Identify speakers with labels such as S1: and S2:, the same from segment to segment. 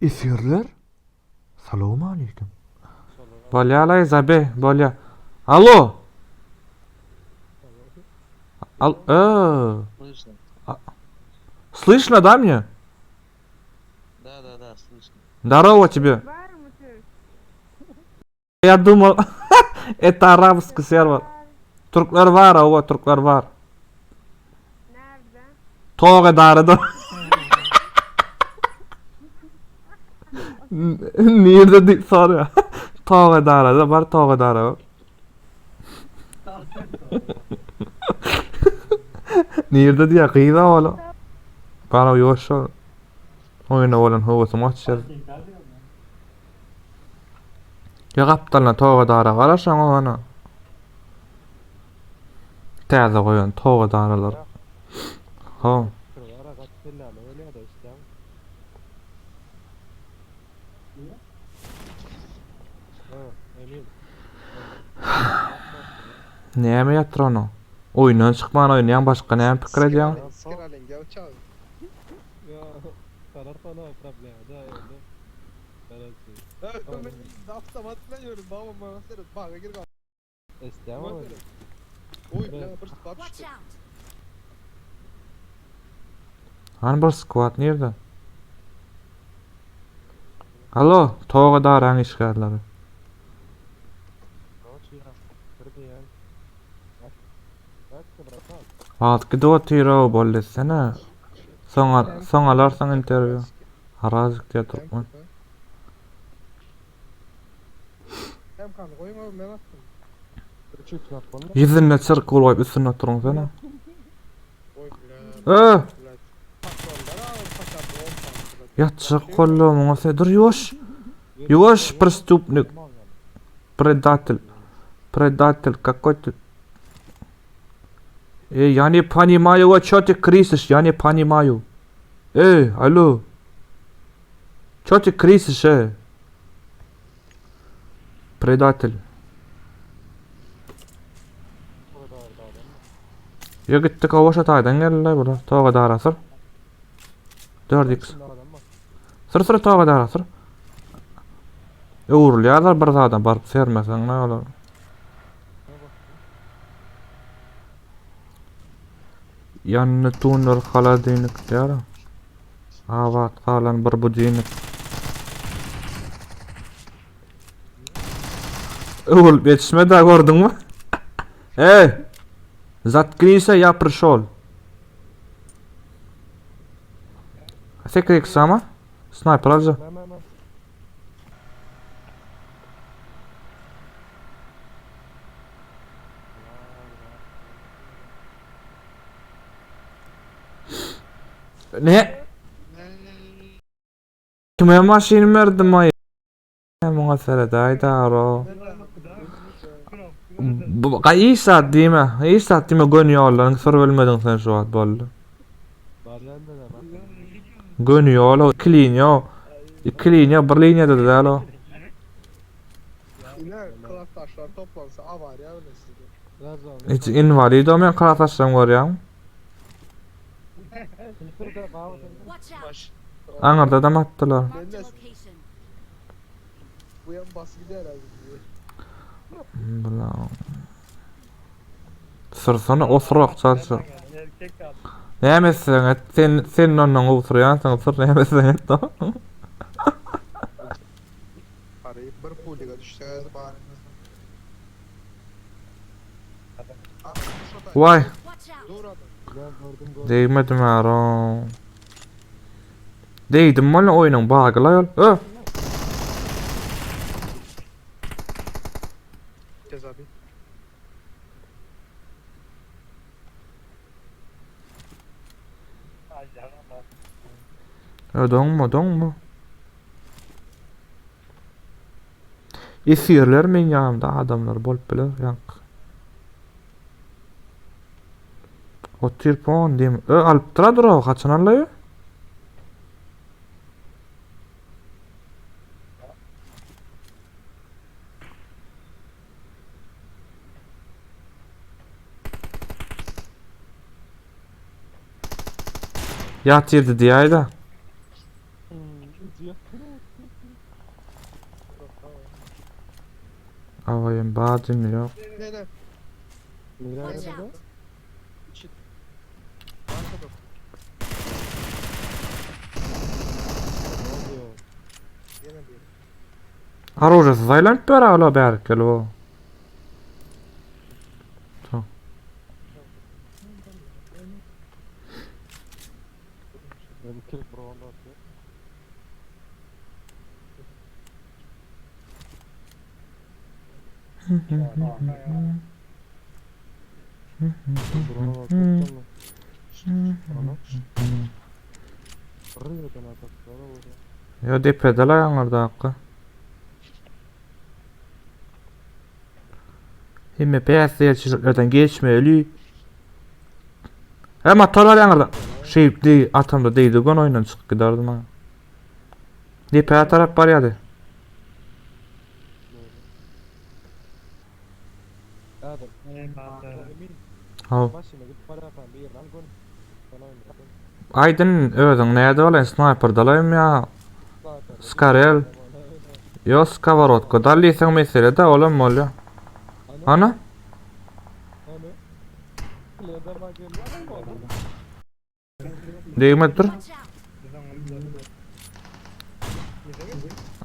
S1: Esgerler Salowmaleýkim. Bolýalaý Zabe, bolýa. Alo. Al, ö.
S2: Слышно.
S1: Слышно, да, мне?
S2: Да, да, да, слышно.
S1: Здорово тебе.
S3: Barmy Türk?
S1: Я думал, это арабский сервер. Türkler bar, owa, türkler bar.
S3: Nerede?
S1: Tok edarada. Nirde diýip sorýar. Tok edarada bar, tok edara bar. Nirde diýýär, gyz ola. Bar, ýuwaş ol. Oýuna bolan höwesim gaçýar. Ýa gapdalyna toga dara garaşaň ana. Täze goýan toga daralar. Ha. Näme ýatyr onuň? Oýundan çykman oýnaýaň başga näme pikir edýäň? Hany bir squad nirde? Alo, toga daraň işgärleri. Wagt gidip otyr-ow, boldy etsene. Soň soň alarsyň interwýu. Harazyk diýýär türkmen. Ýüzünde çyrkul goýup üstünde oturyň sene. Ö! Ýatjak boldy muňa se dur ýuwaş. Ýuwaş prestupnik. Predatel. Predatel какой ты. Ey, я не понимаю, а чё ты крисишь? Я не понимаю. Ey, alo. Чё ты крисишь, ey? Predatel. Ýa gitdik owaşa taýdan geldiler bular. Toga dara syr. 4x. Syr syr toga dara syr. Öwrülýärler bir zada baryp sermeseň ne olar. Ýanny tunel holodilnik diýär. Abat galan bir budilnik. Öwrülip ýetişmedi ha gördüňmi? Ey! Zatknися ya prişol. Sekrik sama. Sniper alja. Ne? Kime maşyn berdim aý? Muňa seredäý daro. Bu hiç zat diýme. Hiç zat diýme göni ýoldan sür bilmediň sen şu wagt boldy. Göni ýol, iki liniýa. Iki liniýa, bir liniýada däl o.
S4: Ine klasdaşlar toplansa awariýa bilen sizde.
S1: Hiç inwalid o men klasdaşlarymy görýäň.
S4: Baş.
S1: Aňyrda da atdylar.
S4: Bu yan bas gider herhalde.
S1: Bula. Syrsana osurak çalşa. Näme etseň et, sen sen ondan gowy sürýänsiň, syr näme etseň et.
S4: Parayı bir puliga düşse bari.
S1: Waý,
S4: Dur adam.
S1: degmedim aro. Degdim walla oýnuň bagyla ýol. Ö!
S4: Ceza bir.
S1: Ö doňma, doňma. Esirler meň ýanymda adamlar bolup biler ýaňky. Otyr pon diýim. Ö alypdyr adyr o haçan aldy? Ýatyrdy diýäýdä. Awaýam badym ýok.
S4: Ne ne?
S3: Watch out!
S4: İçi. Arka dur. Yine bir.
S1: Orujesiz aýlanyp ber ala bärik gelip o. Tamam. Yo depede la ýaňyrda hakka. Hemme päsgelçiliklerden geçmeli. He motor bar ýaňyrda. Şeýip atamda değdi gon oýundan çykyp giderdim ha. Depä tarap barýardy. Haw. Aýdyn özüň näde bolaýyn snaýper dalaýyn ýa Skarel. Ýo skoworotka dal diýseň mesele da olam bolýa. Ana. Degmedi dur.
S3: Watch out!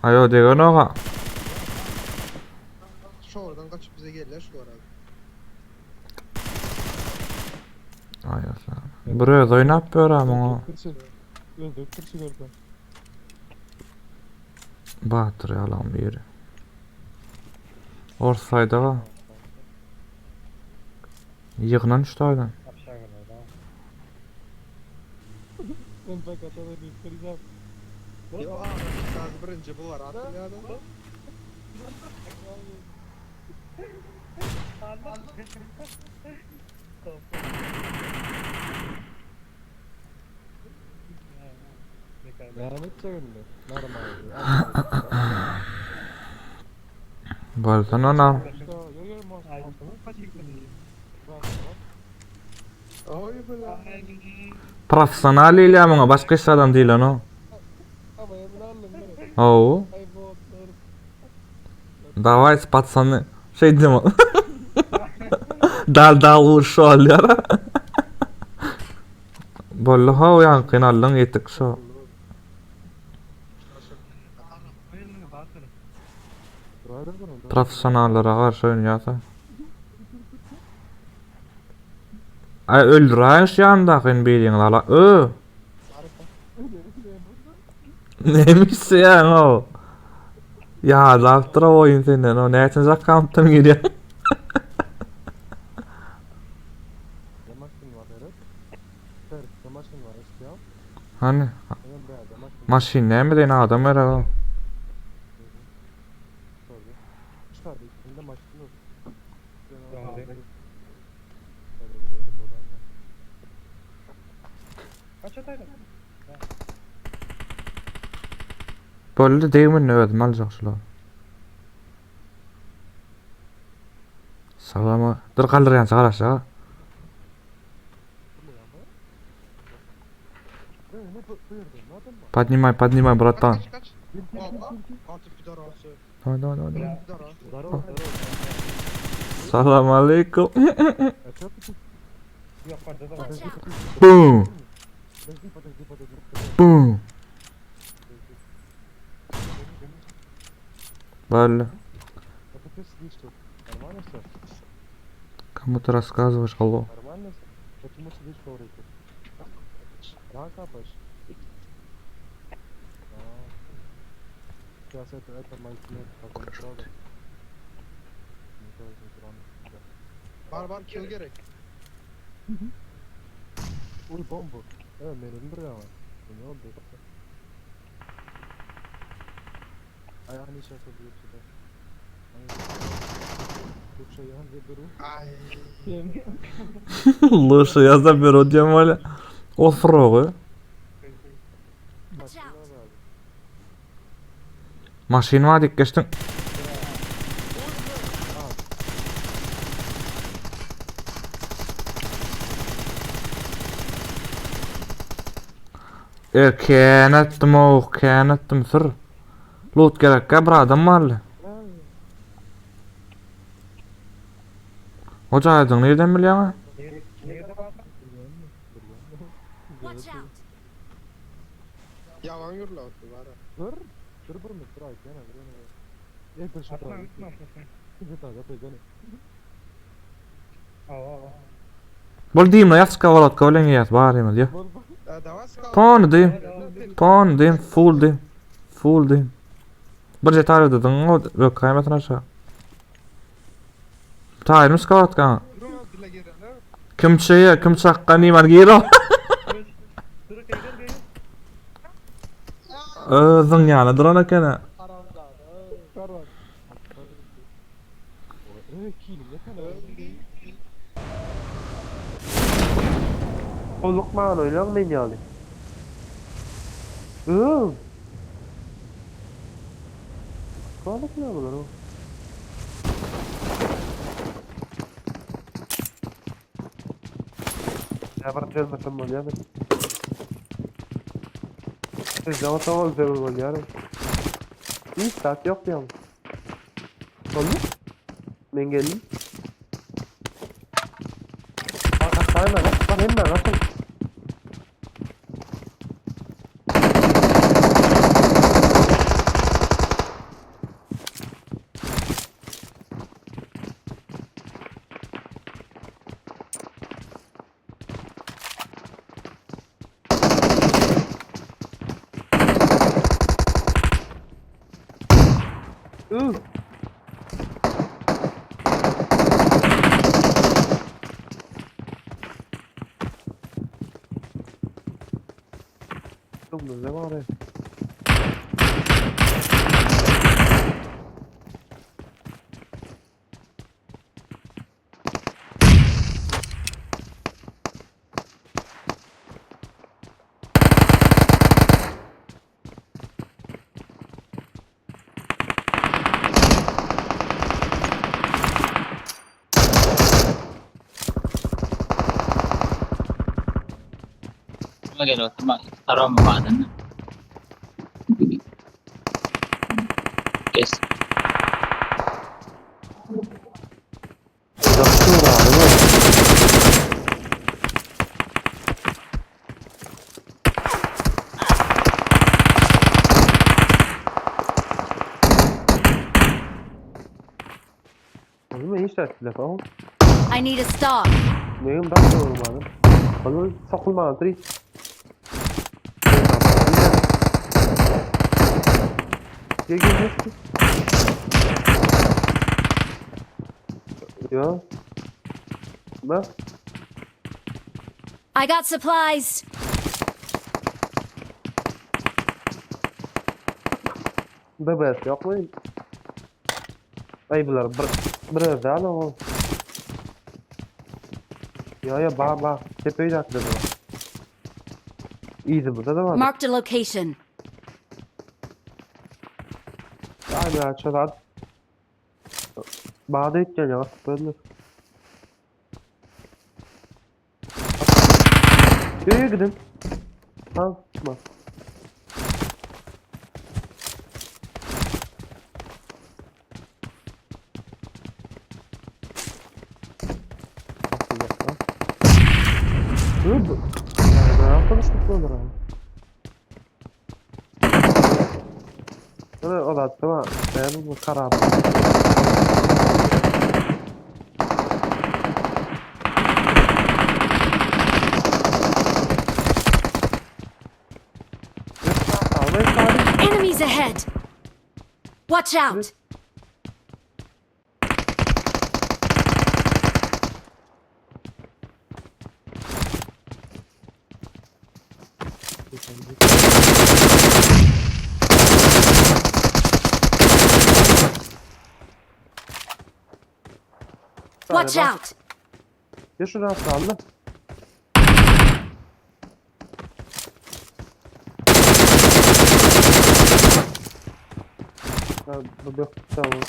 S1: Aýo degenoga.
S4: Şu oradan kaçıp bize geldiler şu arada.
S1: Aý Allah. Bir öz oýnap ber ha muňa. Batyr ýalan biri. Orsayda ba. Ýygnan şu taýdan.
S4: Yo aa gaz birinci bu var attım ya adam.
S1: Bolsun ona.
S4: Oy bula.
S1: Professional ilýä muňa başga hiç adam diýlen o. Haw. Daway patsany. Şeý diýme. Dal dal urşy alýar. Boldy haw ýaňkyny aldyň ýetik şo. Professionallara garşy oýnaýarsa. Ay öldüräýiň şu ýandakyny biriňiz ala. Ö. Näme isleýäň o? Ýadapdyr o oýun senden. O näçinji akkauntdan girýär? Hany? Maşyn näme diýen adam gerek o. Boldy degminde özüm aljak şular. Salama. Dur galdyrýança garaş ha. Поднимай, поднимай, братан.
S4: Kaç kaç. Baba. Altı pidarası.
S1: Давай, давай, давай, давай.
S4: Pidarası.
S1: Salam aleykum.
S3: Watch out!
S1: Boom. Boom. Boldy. Кому ты рассказываешь, алло?
S4: Bar bar kill gerek. Ay.
S1: Лучше я заберу diýen bolýa. Osrugy.
S3: Watch out!
S1: Maşyn bar diýip geçdiň. Erken etdim oh, kän etdim sür. Loot gerekkä bir adam barly. O jaýdygyny nirden bilýäň?
S3: Watch out!
S4: Yalan gürläpdi bara.
S5: Dur. Dur bir minut dur aýt ýene bir ýene. Ey dur şu taýda. Şu taýda peýdany.
S1: Bol diýimle ýat skoworotka bilen ýat barymyz ýa.
S5: Bol bol.
S4: E, Dawa skal.
S1: Pony diýim. Pony diýim, full diýim. Full diýim. Bir jet arada o bökkäýmesin aşağı. Taýyn skoworotka.
S4: Durma dile girene.
S1: Kim çeýe, kim çakgan diýmän gir o. Özüň ýaly duran ekeni.
S5: Karan. Ey kilim ne
S3: Olukman oýlan men ýaly. Öö. Kalık ne bular o? Ya bir çözmesem bolýar. Siz ama tamam güzel bolýar. Hiç saat yok diyorum. Oldu? Men geldim. Bak bak hemen bak bak hemen nasıl? Üh. Ne var ya?
S2: Gel oturma. Taram maden. Kes.
S3: Uzakçı var abi. Oğlum iyi şartlar falan.
S6: I need a stop.
S3: Neyim daha olmadı. Oğlum sokulma tri. Gel gel gel. Ya. Bak.
S6: I got supplies.
S3: BBS yok mu? Ay bular bir bir daha o. Ya ya ba ba tepeyi de atladı. İyiydi burada da var.
S6: Marked a location.
S3: Aynen açılan. Bağda etken ya böyle. Yürü gidin. Tamam bak. Dur. Ne konuştuk olur abi. Böyle o da tamam. Ben bu karar.
S6: Enemies ahead. Watch out. Watch out.
S3: Ya şuradan sallı. Ha, bu yok tamam.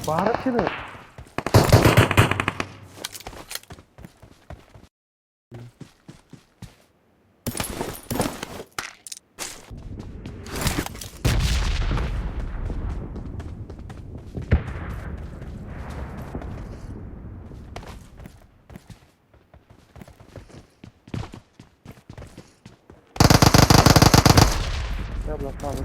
S3: Bağırıp kimi? Ýa bular sağda.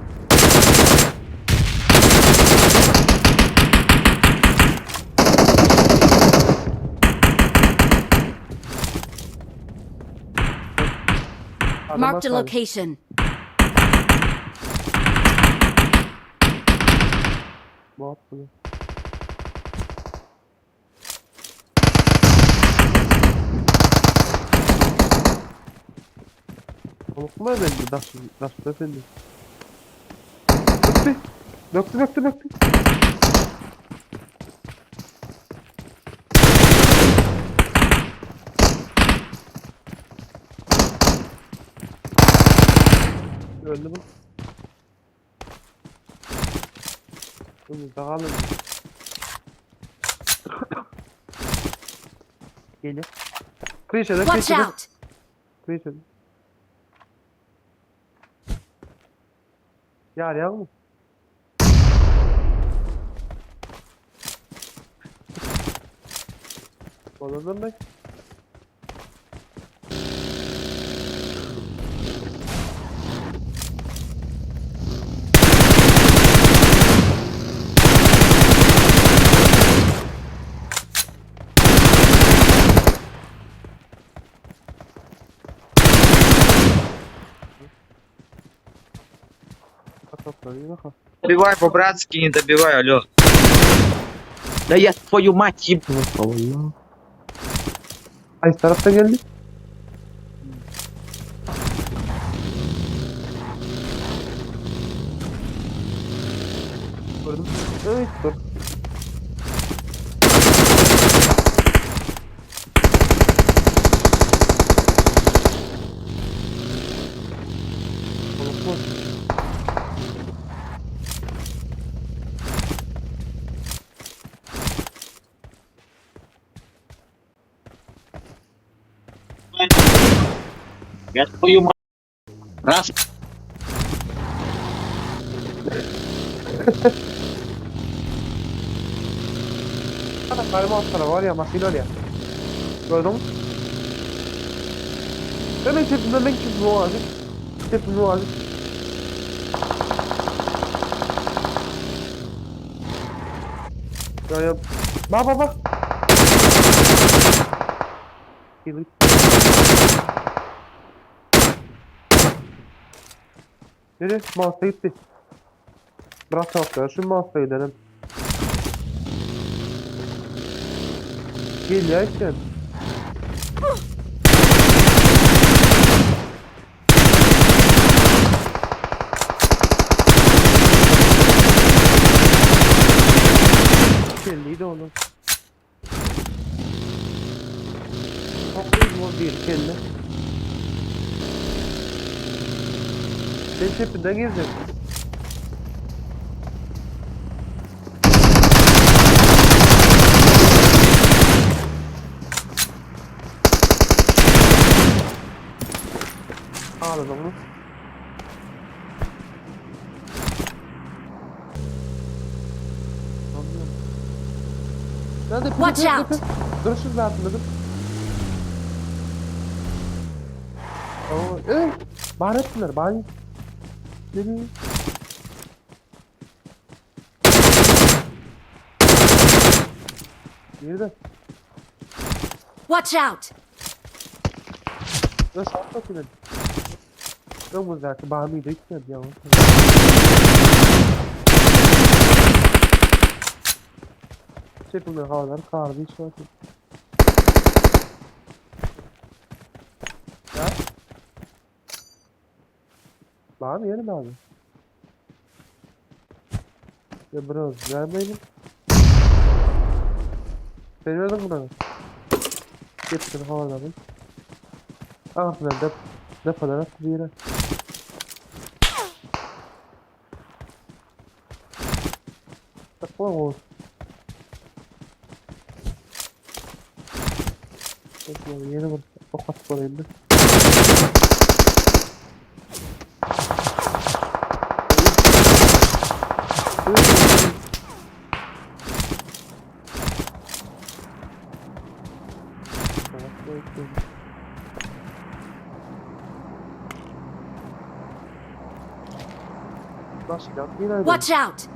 S6: Marked a location.
S3: Bu atladı. Unutma beni daş daş efendi. Döktü. Döktü döktü döktü. Öldü bu. Öldü daha öldü. Geliyor. Klişede
S6: Watch
S3: klişede.
S6: out!
S3: Klişede. Yar ya mı? Olalım mı?
S7: Добивай по-братски, не добивай, алло. Да я твою мать еб...
S3: Ay tarafta geldi. Gördüm. Evet dur. Unutma.
S2: Я твою мать. Раз.
S3: Karma atlara var ya maşin var ya. Gördün mü? Hemen tepimden ben kim bu azıcık. Tepimden o azıcık. Ya ya. Bak bak bak. Gel. Nereye? Mouse'a gitti. Bırak çabuk şu mouse'a gidelim. Gel ya işte. Kelliydi onu. Çok değil bu bir kelle. Ben tepinden girdim. Ağladım bunu. Anlıyorum. Nerede?
S6: Watch out!
S3: Duruşuz zaten dedim. Tamam. Ey! Bahane ettiler, bahane. Nereye? Nerede?
S6: Watch out!
S3: Ya şart bakın. Ben bu zaten bahaneydi gitmedi ya. Çepimden havalar kardı hiç yok. Ha? Bahane yerim abi. Ya bro, vermeyelim. Ben verdim bunu. Getir havaları. Ah lan dep depodan attı bir yere. Takma o. Yeni bir ok atıp alayım bir. Başga bir
S6: Watch out!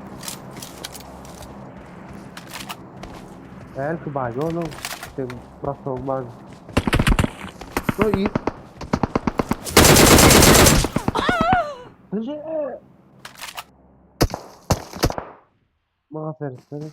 S3: Belki bagi oğlum. Sen baston bagi. No iyi. Maňa seretsene.